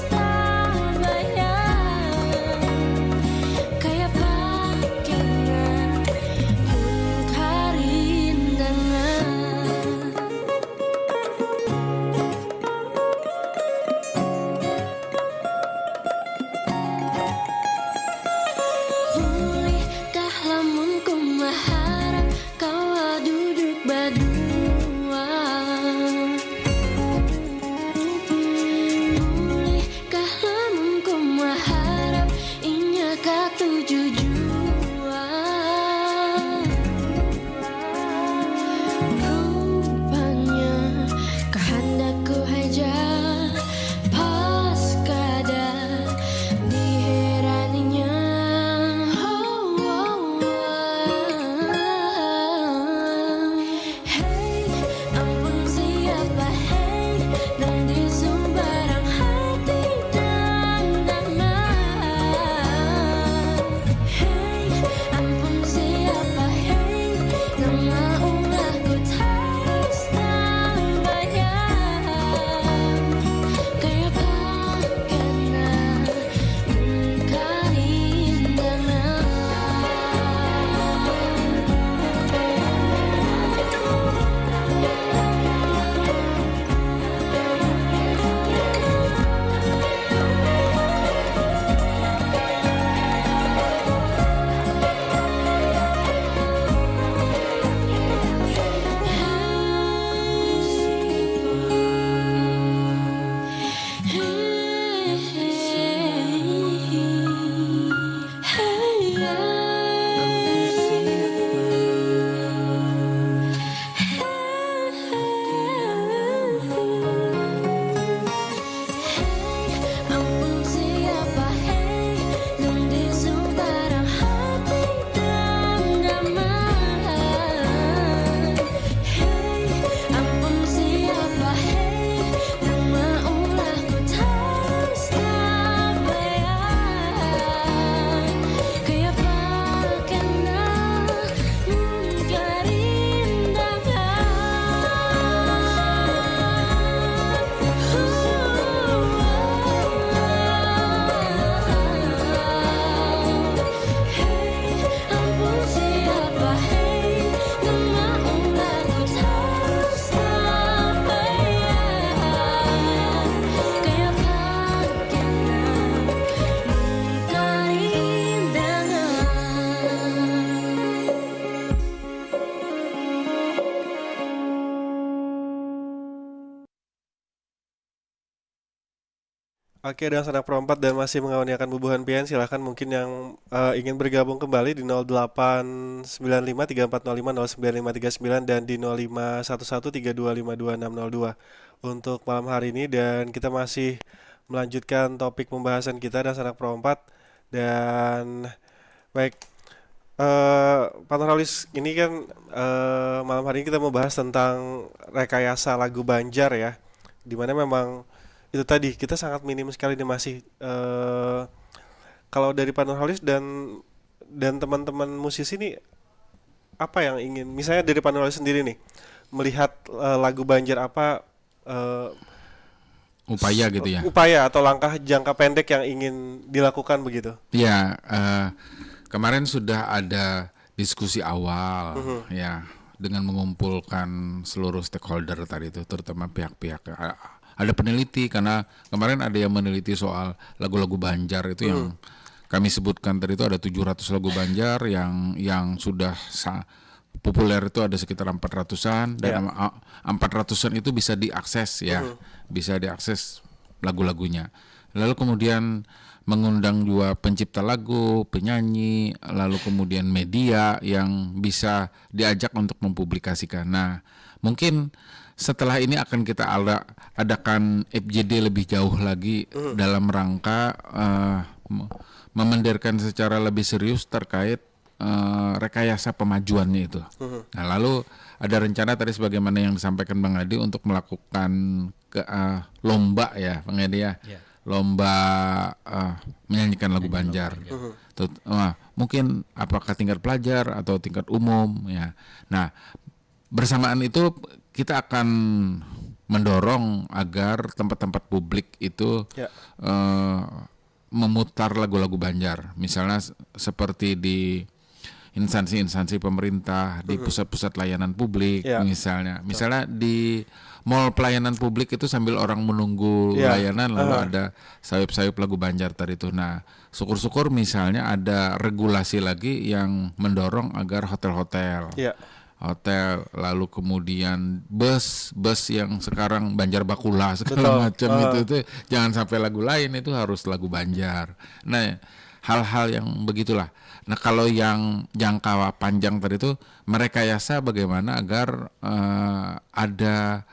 Oke, dan sanak perompat dan masih mengawaniakan bubuhan pian, silahkan mungkin yang uh, ingin bergabung kembali di nol delapan sembilan lima tiga empat nol lima nol sembilan lima tiga sembilan dan di nol lima satu satu tiga dua lima dua enam nol dua untuk malam hari ini. Dan kita masih melanjutkan topik pembahasan kita dan sanak perompat. Dan baik, uh, Pak Nurholis, ini kan uh, malam hari ini kita membahas tentang rekayasa lagu Banjar ya, dimana memang itu tadi kita sangat minim sekali nih masih uh, kalau dari Pak Nurholis dan dan teman-teman musisi nih, apa yang ingin, misalnya dari Pak Nurholis sendiri nih, melihat uh, lagu Banjar apa uh, upaya gitu ya, upaya atau langkah jangka pendek yang ingin dilakukan begitu? Ya, uh, kemarin sudah ada diskusi awal uh-huh. ya, dengan mengumpulkan seluruh stakeholder tadi itu, terutama pihak-pihak, ada peneliti, karena kemarin ada yang meneliti soal lagu-lagu Banjar itu uh-huh. yang kami sebutkan tadi itu ada tujuh ratus lagu Banjar yang yang sudah sa- populer itu ada sekitar empat ratusan dan yeah. empat ratusan itu bisa diakses ya, uh-huh. bisa diakses lagu-lagunya. Lalu kemudian mengundang juga pencipta lagu, penyanyi, lalu kemudian media yang bisa diajak untuk mempublikasikan. Nah, mungkin setelah ini akan kita ada adakan F J D lebih jauh lagi uh-huh. dalam rangka uh, memenderkan secara lebih serius terkait uh, rekayasa pemajuannya itu. Uh-huh. Nah, lalu ada rencana tadi sebagaimana yang disampaikan Bang Adi untuk melakukan ke uh, lomba ya, Bang Adi ya. Yeah. Lomba uh, menyanyikan lagu Banjar. Banjar. Uh-huh. Nah, mungkin apakah tingkat pelajar atau tingkat umum ya. Nah, bersamaan itu kita akan mendorong agar tempat-tempat publik itu yeah. uh, memutar lagu-lagu Banjar. Misalnya seperti di instansi-instansi pemerintah, di uh-huh. pusat-pusat layanan publik yeah. misalnya. Misalnya di mall pelayanan publik itu sambil orang menunggu yeah. layanan lalu uh-huh. ada sayup-sayup lagu Banjar tadi itu. Nah, syukur-syukur misalnya ada regulasi lagi yang mendorong agar hotel-hotel yeah. hotel, lalu kemudian bus, bus yang sekarang Banjar Bakula segala Betul. macam uh. itu itu jangan sampai lagu lain, itu harus lagu Banjar. Nah, hal-hal yang begitulah. Nah, kalau yang jangka panjang tadi itu merekayasa bagaimana agar uh, ada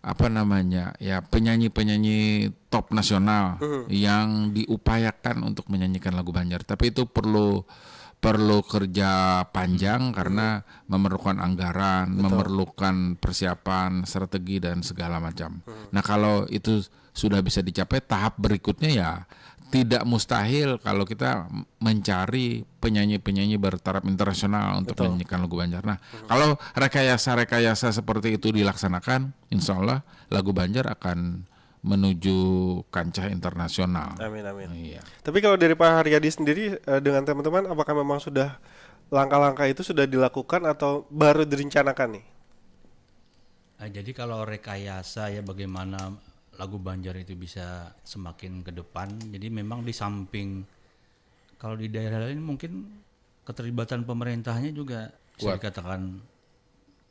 apa namanya ya penyanyi-penyanyi top nasional uh. yang diupayakan untuk menyanyikan lagu Banjar, tapi itu perlu perlu kerja panjang karena memerlukan anggaran, Betul. memerlukan persiapan, strategi dan segala macam. Hmm. Nah, kalau itu sudah bisa dicapai, tahap berikutnya ya tidak mustahil kalau kita mencari penyanyi-penyanyi bertaraf internasional untuk Betul. menyanyikan lagu Banjar. Nah, hmm. kalau rekayasa-rekayasa seperti itu dilaksanakan, insya Allah lagu Banjar akan menuju kancah internasional. Amin amin. Iya. Tapi kalau dari Pak Haryadi sendiri eh, dengan teman-teman, apakah memang sudah langkah-langkah itu sudah dilakukan atau baru direncanakan nih? Nah, jadi kalau rekayasa ya bagaimana lagu Banjar itu bisa semakin ke depan. Jadi memang di samping kalau di daerah lain mungkin keterlibatan pemerintahnya juga bisa Kuat. dikatakan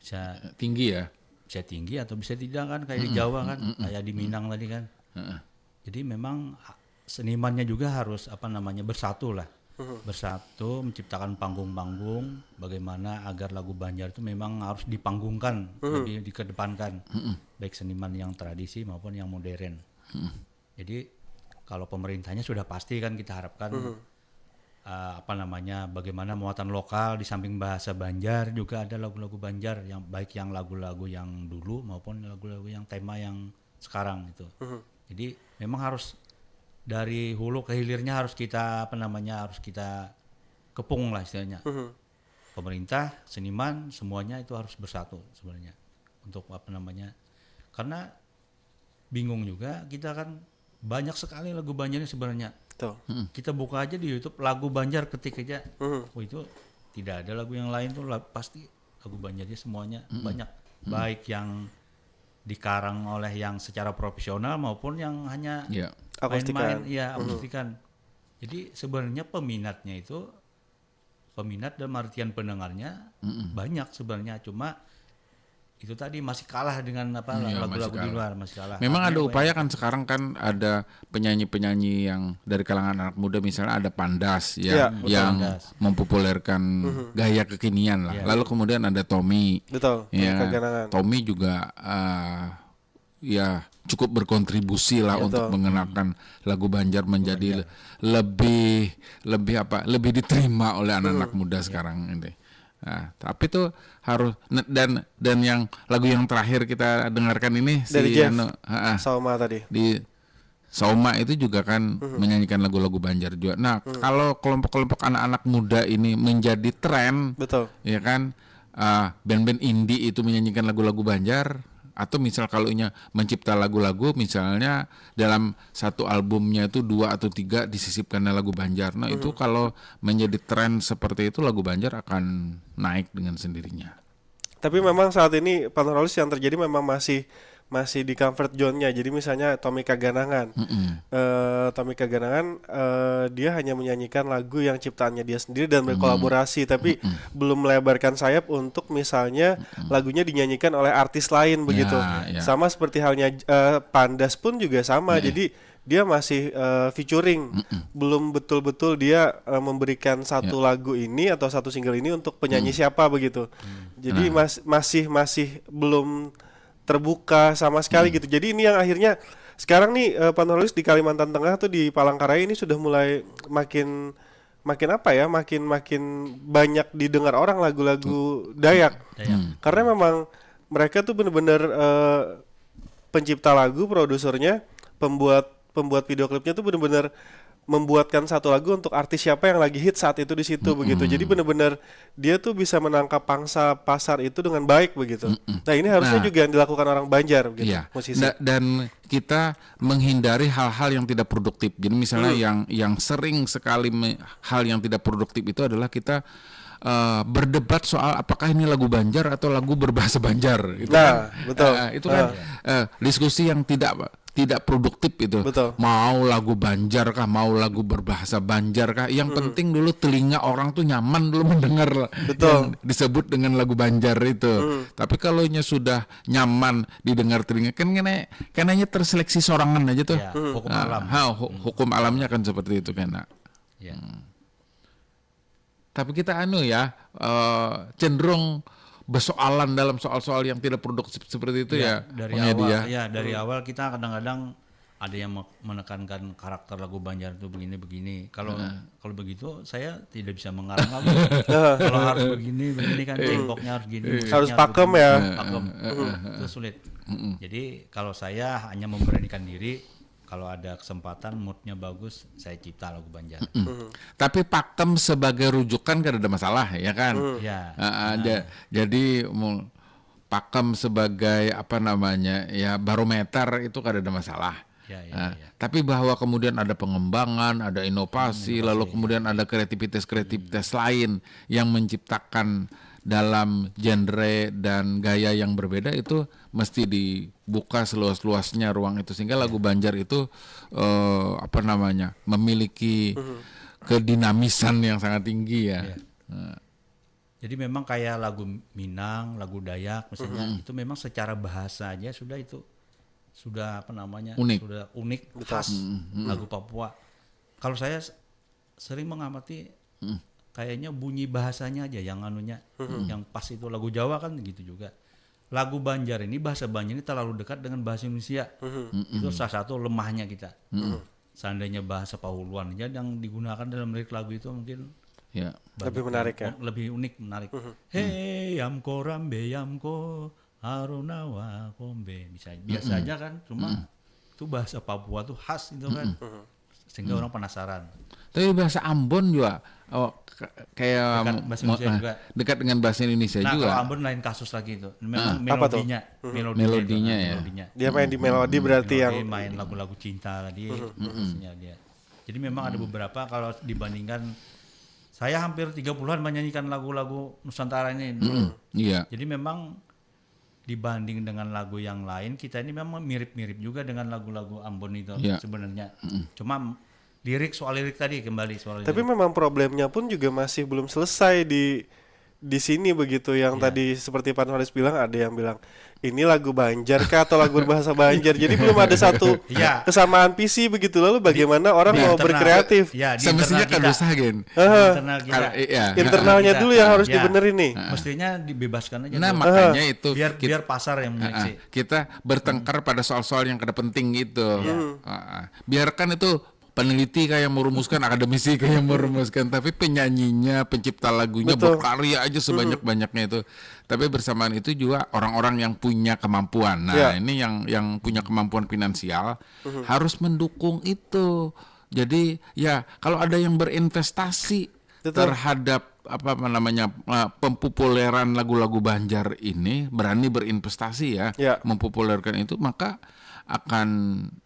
bisa tinggi ya, bisa tinggi atau bisa tidak kan, kayak di Jawa kan, kayak di Minang tadi kan. Jadi memang senimannya juga harus apa namanya bersatu lah, bersatu menciptakan panggung-panggung bagaimana agar lagu Banjar itu memang harus dipanggungkan, lebih dikedepankan, baik seniman yang tradisi maupun yang modern. Jadi kalau pemerintahnya sudah pasti kan kita harapkan uh, apa namanya bagaimana muatan lokal, di samping bahasa Banjar juga ada lagu-lagu Banjar yang baik yang lagu-lagu yang dulu maupun lagu-lagu yang tema yang sekarang gitu. Uh-huh. Jadi memang harus dari hulu ke hilirnya harus kita apa namanya harus kita kepung lah istilahnya. Uh-huh. Pemerintah, seniman, semuanya itu harus bersatu sebenarnya untuk apa namanya karena bingung juga kita kan banyak sekali lagu Banjarnya sebenarnya. Tuh. Hmm. Kita buka aja di YouTube lagu Banjar ketik aja. Hmm. Oh itu tidak ada lagu yang lain tuh pasti lagu Banjarnya semuanya hmm. banyak. Hmm. Baik yang dikarang oleh yang secara profesional maupun yang hanya yeah. akustikan. Ya, akustikan. Hmm. Jadi sebenarnya peminatnya itu peminat dan artian pendengarnya mm banyak sebenarnya cuma itu tadi masih kalah dengan apa Iya, lagu-lagu masih di kalah. luar, masih kalah. Memang ada Artinya upaya kan sekarang kan ada penyanyi-penyanyi yang dari kalangan anak muda, misalnya ada Pandas Iya, ya, yang Pandas. mempopulerkan gaya kekinian lah. Iya. Lalu kemudian ada Tommy. Betul. Ya, Kaganangan. Tommy juga eh, ya cukup berkontribusi lah Iya, untuk betul. mengenalkan lagu Banjar menjadi le- lebih lebih apa lebih diterima oleh anak-anak muda sekarang ini. Nah, tapi tuh harus ne- dan dan yang lagu yang terakhir kita dengarkan ini si Dari Jeff. anu, ha-ha, Saoma tadi. di Saoma itu juga kan menyanyikan lagu-lagu Banjar juga. Nah, kalau kelompok-kelompok anak-anak muda ini menjadi tren, Betul. ya kan? Ah, band-band indie itu menyanyikan lagu-lagu Banjar atau misal kalau inya mencipta lagu-lagu misalnya dalam satu albumnya itu dua atau tiga disisipkannya lagu Banjar. Nah, itu kalau menjadi tren seperti itu lagu Banjar akan naik dengan sendirinya. Tapi memang saat ini Pak Nurholis yang terjadi memang masih masih di comfort zone-nya. Jadi misalnya Tommy Kaganangan. Eh, Tommy Kaganangan eh, dia hanya menyanyikan lagu yang ciptaannya dia sendiri dan berkolaborasi, tapi belum melebarkan sayap untuk misalnya lagunya dinyanyikan oleh artis lain begitu. Ya, ya. Sama seperti halnya eh, Pandas pun juga sama. Jadi dia masih eh, featuring, belum betul-betul dia eh, memberikan satu lagu ini atau satu single ini untuk penyanyi siapa begitu. Jadi mas- masih masih belum terbuka sama sekali gitu. Jadi ini yang akhirnya sekarang nih eh, Pak Nurholis di Kalimantan Tengah tuh di Palangkaraya ini sudah mulai makin makin apa ya, makin makin banyak didengar orang lagu-lagu Dayak. Dayak. Karena memang mereka tuh bener-bener eh, pencipta lagu, produsernya, pembuat pembuat video klipnya tuh bener-bener membuatkan satu lagu untuk artis siapa yang lagi hit saat itu di situ begitu. Jadi bener-bener dia tuh bisa menangkap pangsa pasar itu dengan baik begitu. Nah, ini harusnya Nah. juga yang dilakukan orang Banjar begitu, Iya. musisi. Da- dan kita menghindari hal-hal yang tidak produktif. Jadi misalnya yang yang sering sekali me- hal yang tidak produktif itu adalah kita eh, berdebat soal apakah ini lagu Banjar atau lagu berbahasa Banjar. Itu Nah, kan, betul. eh, itu kan eh, diskusi yang tidak tidak produktif itu. Betul. Mau lagu Banjar kah, mau lagu berbahasa Banjar kah? Yang penting dulu telinga orang tuh nyaman dulu mendengar Betul. yang disebut dengan lagu Banjar itu. Tapi kalau nya sudah nyaman didengar telinga kan kena kenanya terseleksi sorangan aja tuh. Ya, hukum Ah, alam. ha, hu- hukum alamnya kan seperti itu kena. Ya. Tapi kita anu ya eh, cenderung bersoalan dalam soal-soal yang tidak produktif seperti itu ya, dari Bang Edi awal ya. Ya, dari awal kita kadang-kadang ada yang me- menekankan karakter lagu Banjar itu begini-begini. Kalau kalau begitu saya tidak bisa mengarang lagu. Kalau harus begini begini kan, temboknya harus gini, musiknya Harus pakem ya. Pakem. Itu sulit. Jadi kalau saya hanya memberanikan diri, kalau ada kesempatan, moodnya bagus, saya cipta lagu Banjar. Tapi pakem sebagai rujukan kada ada masalah ya kan. Ya. Ah, ah, ja- jadi mau pakem sebagai apa namanya ya barometer itu kada ada masalah. Ya, ya, Ah, ya. Tapi bahwa kemudian ada pengembangan, ada inovasi, lalu kemudian ada kreativitas-kreativitas lain yang menciptakan dalam genre dan gaya yang berbeda itu mesti dibuka seluas-luasnya ruang itu sehingga lagu Banjar itu eh, apa namanya memiliki kedinamisan yang sangat tinggi ya. Ya. Jadi memang kayak lagu Minang, lagu Dayak misalnya, itu memang secara bahasa aja sudah itu sudah apa namanya Unik. sudah unik, khas lagu Papua. Kalau saya s- sering mengamati kayaknya bunyi bahasanya aja yang anunya yang pas itu. Lagu Jawa kan gitu juga. Lagu Banjar ini, bahasa Banjar ini terlalu dekat dengan bahasa Indonesia. Itu salah satu lemahnya kita. Seandainya bahasa Pahuluan aja yang digunakan dalam lirik lagu itu mungkin Ya. Lebih menarik ya. Lebih unik, menarik. Hei yamko rambe yamko aronawa kombe, misalnya biasa aja kan, cuma itu bahasa Papua tuh khas itu kan, sehingga orang penasaran. Tapi bahasa Ambon juga oh, k- kayak Dekat mo- bahasa mo- Indonesia ah, juga. Dekat dengan bahasa Indonesia Nah, juga. Kalau Ambon lain kasus lagi itu. Memang Apa tuh? melodinya, melodinya, Melodinya itu, ya. Melodinya. Dia main di melodi berarti Melodi, yang main lagu-lagu cinta tadi, maksudnya dia. Jadi memang ada beberapa, kalau dibandingkan, saya hampir tiga puluhan menyanyikan lagu-lagu Nusantara ini dulu. Iya. Jadi memang dibanding dengan lagu yang lain, kita ini memang mirip-mirip juga dengan lagu-lagu Ambon itu Iya. sebenarnya. Cuma lirik, soal lirik tadi, kembali soal Tapi lirik. Memang problemnya pun juga masih belum selesai di di sini begitu yang ya. Tadi seperti Pak Nuhalis bilang, ada yang bilang ini lagu Banjar kah atau lagu berbahasa Banjar. Jadi belum ada satu ya. Kesamaan visi begitu. Lalu bagaimana orang di mau internal, berkreatif? Ya, di semestinya kan usah gen. Internalnya kita. Internalnya kita. Dulu yang harus ya. Dibenerin nih. Mestinya dibebaskan aja. Nah, makanya itu biar kita, biar pasar yang menyeleksi. Kita bertengkar pada soal-soal yang kada penting gitu. Ya. Biarkan itu peneliti kayak merumuskan, akademisi kayak merumuskan, tapi penyanyinya, pencipta lagunya, betul. Berkarya aja sebanyak-banyaknya itu. Tapi bersamaan itu juga orang-orang yang punya kemampuan. Nah, ya. Ini yang yang punya kemampuan finansial harus mendukung itu. Jadi ya kalau ada yang berinvestasi betul. Terhadap apa namanya uh, pempopuleran lagu-lagu Banjar ini berani berinvestasi ya, ya. Mempopulerkan itu maka akan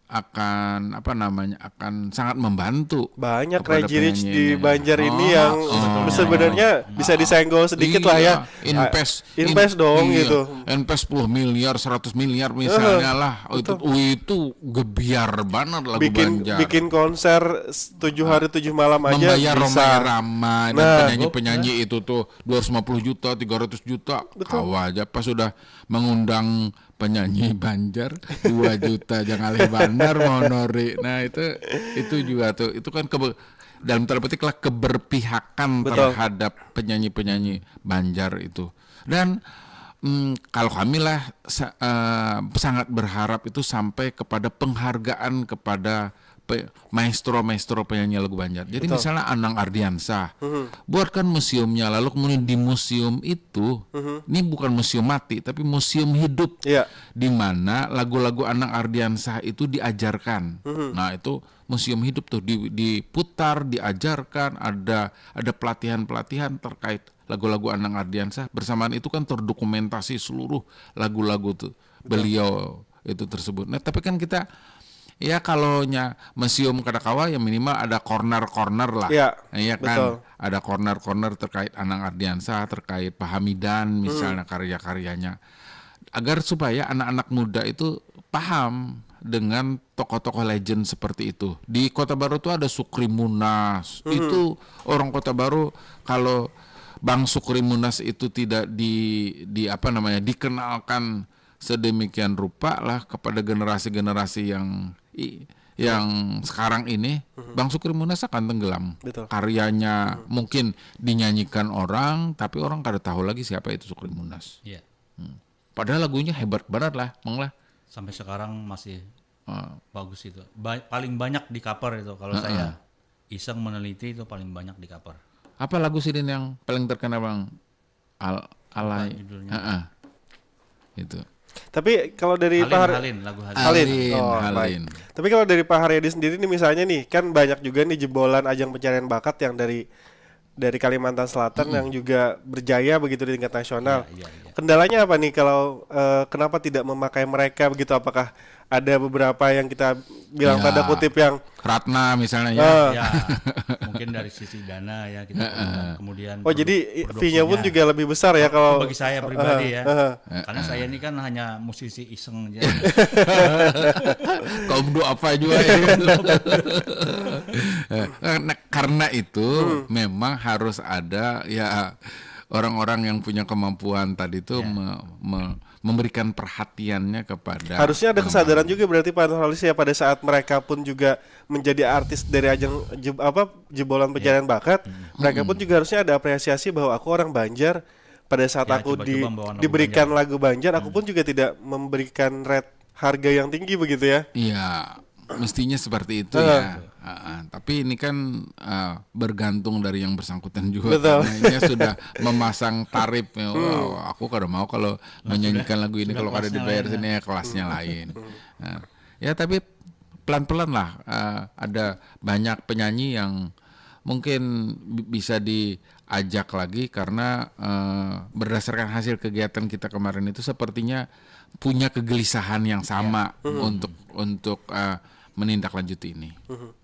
akan apa namanya akan sangat membantu banyak Crazy Rich di Banjar ini oh, yang oh, sebenarnya bisa disenggol sedikit iya, lah ya invest invest in, dong iya, gitu invest sepuluh miliar seratus miliar misalnya uh, lah itu uh, itu gebiar banget lagu bikin, Banjar bikin konser tujuh hari tujuh malam aja membayar bisa. Roma Irama dan nah, penyanyi-penyanyi itu tuh dua ratus lima puluh juta, tiga ratus juta. Betul. Kawa aja pas sudah mengundang penyanyi Banjar dua juta jangan alih bandar mau nori. Nah, itu itu juga tuh. Itu kan kebe, dalam tanda petik lah keberpihakan betul. Terhadap penyanyi-penyanyi Banjar itu. Dan mm, kalau kami lah sa, uh, sangat berharap itu sampai kepada penghargaan kepada maestro-maestro penyanyi lagu Banjar. Jadi betul. Misalnya Anang Ardiansah, mm-hmm. Buatkan museumnya, lalu kemudian di museum itu, mm-hmm. Ini bukan museum mati, tapi museum hidup, yeah. Di mana lagu-lagu Anang Ardiansah itu diajarkan. Mm-hmm. Nah itu museum hidup tuh di, diputar, diajarkan, ada ada pelatihan-pelatihan terkait lagu-lagu Anang Ardiansah. Bersamaan itu kan terdokumentasi seluruh lagu-lagu tuh betul. Beliau itu tersebut. Nah, tapi kan kita ya kalau nya museum kada kawa ya minimal ada corner-corner lah. Ya, iya kan? Betul. Ada corner-corner terkait Anang Ardiansah, terkait Pak Hamidan misalnya hmm. Karya-karyanya. Agar supaya anak-anak muda itu paham dengan tokoh-tokoh legend seperti itu. Di Kota Baru tuh ada Sukri Munas. Hmm. Itu orang Kota Baru kalau Bang Sukri Munas itu tidak di di apa namanya dikenalkan sedemikian rupa lah kepada generasi-generasi yang yang sekarang ini mm-hmm. Bang Sukri Munas akan tenggelam. Betul. Karyanya mm-hmm. Mungkin dinyanyikan orang tapi orang kada tahu lagi siapa itu Sukri Munas. Iya. Hmm. Padahal lagunya hebat banget lah, Mang lah. Sampai sekarang masih uh. Bagus itu. Ba- paling banyak di cover itu kalau uh-uh. Saya iseng meneliti itu paling banyak di cover. Apa lagu sidin yang paling terkenal Bang? Al alay heeh itu. Tapi kalau dari Pak Har Halin lagu Halin. Halin. Oh, Halin. Tapi kalau dari Pak Haryadi sendiri nih misalnya nih kan banyak juga nih jebolan ajang pencarian bakat yang dari dari Kalimantan Selatan hmm. Yang juga berjaya begitu di tingkat nasional. Ya, ya, ya. Kendalanya apa nih kalau uh, kenapa tidak memakai mereka begitu? Apakah ada beberapa yang kita bilang ya. Tanda kutip yang Ratna misalnya ya. Uh. Ya, mungkin dari sisi dana ya kita uh. Kemudian oh jadi fee-nya pun juga lebih besar ya kalau bagi saya pribadi uh, ya. Uh. Karena saya ini kan hanya musisi iseng aja. Kaum doa apa juga ya. Nah, karena itu hmm. Memang harus ada ya orang-orang yang punya kemampuan tadi itu ya. Me, me, memberikan perhatiannya kepada harusnya ada kesadaran juga berarti Pak Nurhalis ya pada saat mereka pun juga menjadi artis dari ajang jeb, apa jebolan pencarian ya. Bakat hmm. Mereka hmm. Pun juga harusnya ada apresiasi bahwa aku orang Banjar pada saat ya, aku coba, di, coba diberikan Banjar. Lagu Banjar aku hmm. Pun juga tidak memberikan rate harga yang tinggi begitu ya iya mestinya seperti itu uh. Ya uh, uh. Tapi ini kan uh, bergantung dari yang bersangkutan juga betul. Karena ini sudah memasang tarif ya, hmm. Wow, aku kada mau kalau nah, menyanyikan sudah, lagu ini kalau kada dibayar sini ya kelasnya hmm. Lain hmm. Nah, ya tapi pelan-pelan lah uh, ada banyak penyanyi yang mungkin bisa diajak lagi karena uh, berdasarkan hasil kegiatan kita kemarin itu sepertinya punya kegelisahan yang sama ya. Hmm. Untuk untuk uh, menindaklanjuti ini. Hmm.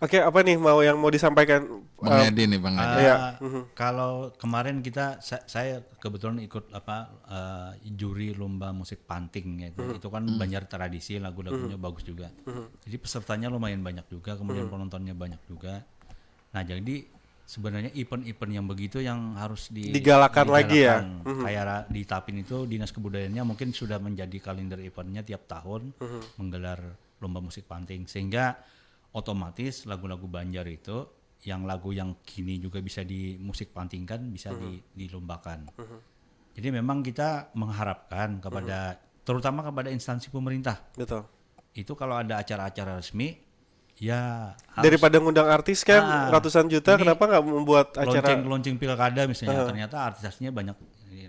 Oke, apa nih mau yang mau disampaikan Bang uh, Adi nih Bang Adi. Uh, ya. Hmm. Kalau kemarin kita saya kebetulan ikut apa uh, juri lomba musik panting ya. Hmm. Itu kan hmm. Banjar tradisi lagu-lagunya hmm. Bagus juga. Hmm. Jadi pesertanya lumayan banyak juga, kemudian hmm. Penontonnya banyak juga. Nah, jadi Sebenarnya event-event yang begitu yang harus di, Digalakan lagi ya? Digalakan. Kayak ra- di Tapin itu, dinas kebudayaannya mungkin sudah menjadi kalender eventnya tiap tahun, menggelar lomba musik panting, sehingga otomatis lagu-lagu Banjar itu, yang lagu yang kini juga bisa di musik pantingkan, bisa di- dilombakan. Jadi memang kita mengharapkan kepada, terutama kepada instansi pemerintah, Betul. Itu kalau ada acara-acara resmi, ya harus- Daripada ngundang artis kan Ah, ratusan juta, ini kenapa nggak membuat acara launching launching pilkada misalnya, ternyata artis-artisnya banyak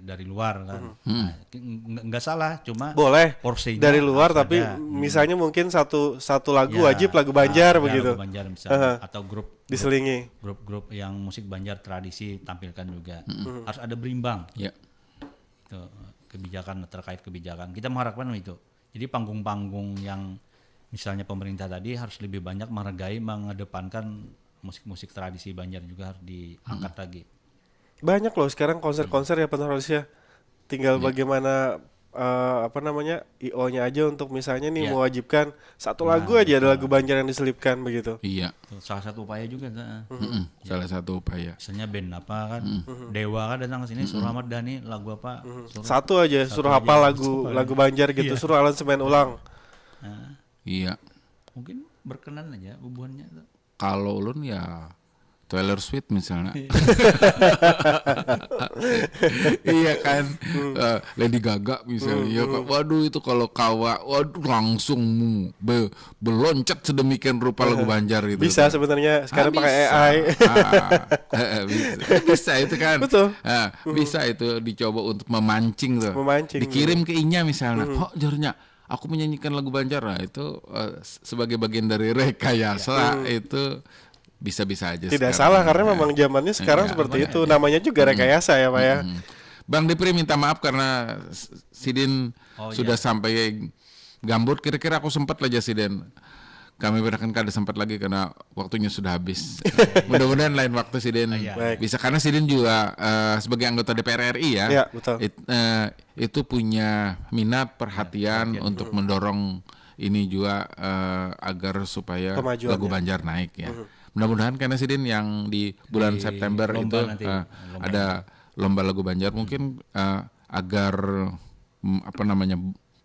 dari luar kan. Nah, nggak nggak salah, cuma boleh porsinya dari luar, harus tapi ada. Misalnya mungkin satu satu lagu Ya, wajib lagu Banjar ada begitu, lagu Banjar misalnya, atau grup diselingi. grup-grup yang musik Banjar tradisi tampilkan juga, harus ada berimbang. Ya. Itu kebijakan, terkait kebijakan, kita mengharapkan itu. Jadi panggung-panggung yang misalnya pemerintah tadi harus lebih banyak menghargai, mengedepankan musik-musik tradisi Banjar juga harus diangkat lagi. Banyak loh sekarang konser-konser ya, Pak Nurholis ya. Tinggal Iya. Bagaimana eh, apa namanya, I O-nya aja untuk misalnya nih Iya. mewajibkan satu lagu Nah, aja ada betul. Lagu Banjar yang diselepkan begitu. Iya. Itu salah satu upaya juga, heeh. Mm-mm. Salah satu upaya. Misalnya band apa kan, Dewa kan datang ke sini, suruh Ahmad Dhani lagu apa, suruh- Satu aja suruh hafal lagu lagu Banjar gitu, suruh aransemen ulang. Nah, Iya. mungkin berkenan aja bubuhannya tuh. Kalau ulun ya Taylor Swift misalnya. Iya kan. Eh, Lady Gaga misalnya. Ya, Kak. Waduh, itu kalau kawa, waduh, langsung mu- be- beloncat sedemikian rupa lagu Banjar gitu. Bisa sebenarnya sekarang Ah, pakai bisa. A I. Ah, eh, eh, bisa. Bisa itu kan. Betul. Ah, bisa itu dicoba untuk memancing tuh. Memancing, Dikirim ke inya misalnya. Kok jarnya aku menyanyikan lagu Banjar, nah itu eh, se- sebagai bagian dari rekayasa itu bisa-bisa aja. Tidak Sekarang. Salah karena memang zamannya sekarang Iya, seperti makanya. Itu. Namanya juga rekayasa ya, Pak ya. Hmm. Bang Dipri minta maaf karena s- sidin Oh, sudah iya. sampai gambut. Kira-kira aku sempat lah, Sidin. Kami berakan kada sempat lagi karena waktunya sudah habis. Mudah-mudahan lain waktu Sidin Iya. Baik. Bisa, karena Sidin juga eh, sebagai anggota D P R R I ya. Iya, betul. It- eh, itu punya minat perhatian untuk mendorong ini juga eh, agar supaya Kemajuannya. Lagu Banjar naik ya. Mudah-mudahan karena Sidin yang di bulan Di September lomba itu nanti, eh, lomba. Ada lomba Lagu Banjar mungkin eh, agar mm, apa namanya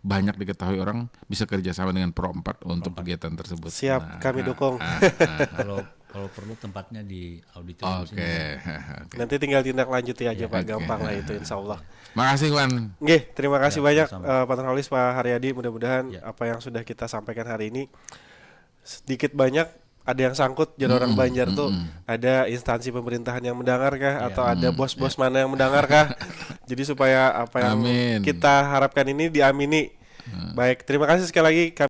banyak diketahui orang, bisa kerjasama dengan Pro empat untuk kegiatan tersebut. Siap, Nah, kami ah, dukung. ah, ah. Kalau kalau perlu tempatnya di auditorium Oke. sini. Oke. Nanti tinggal tindak lanjuti aja, Pak. Oke. Gampang lah itu, insya Allah. Makasih, Wan. Nggih, terima kasih Ya, banyak sama-sama. eh, Pak Nurholis, Pak Haryadi. Mudah-mudahan Ya. Apa yang sudah kita sampaikan hari ini sedikit banyak ada yang sangkut, jadi orang Banjar tuh ada instansi pemerintahan yang mendengar kah, atau ada bos-bos mana yang mendengar kah? Jadi supaya apa yang Amin. Kita harapkan ini diamini. Baik, terima kasih sekali lagi.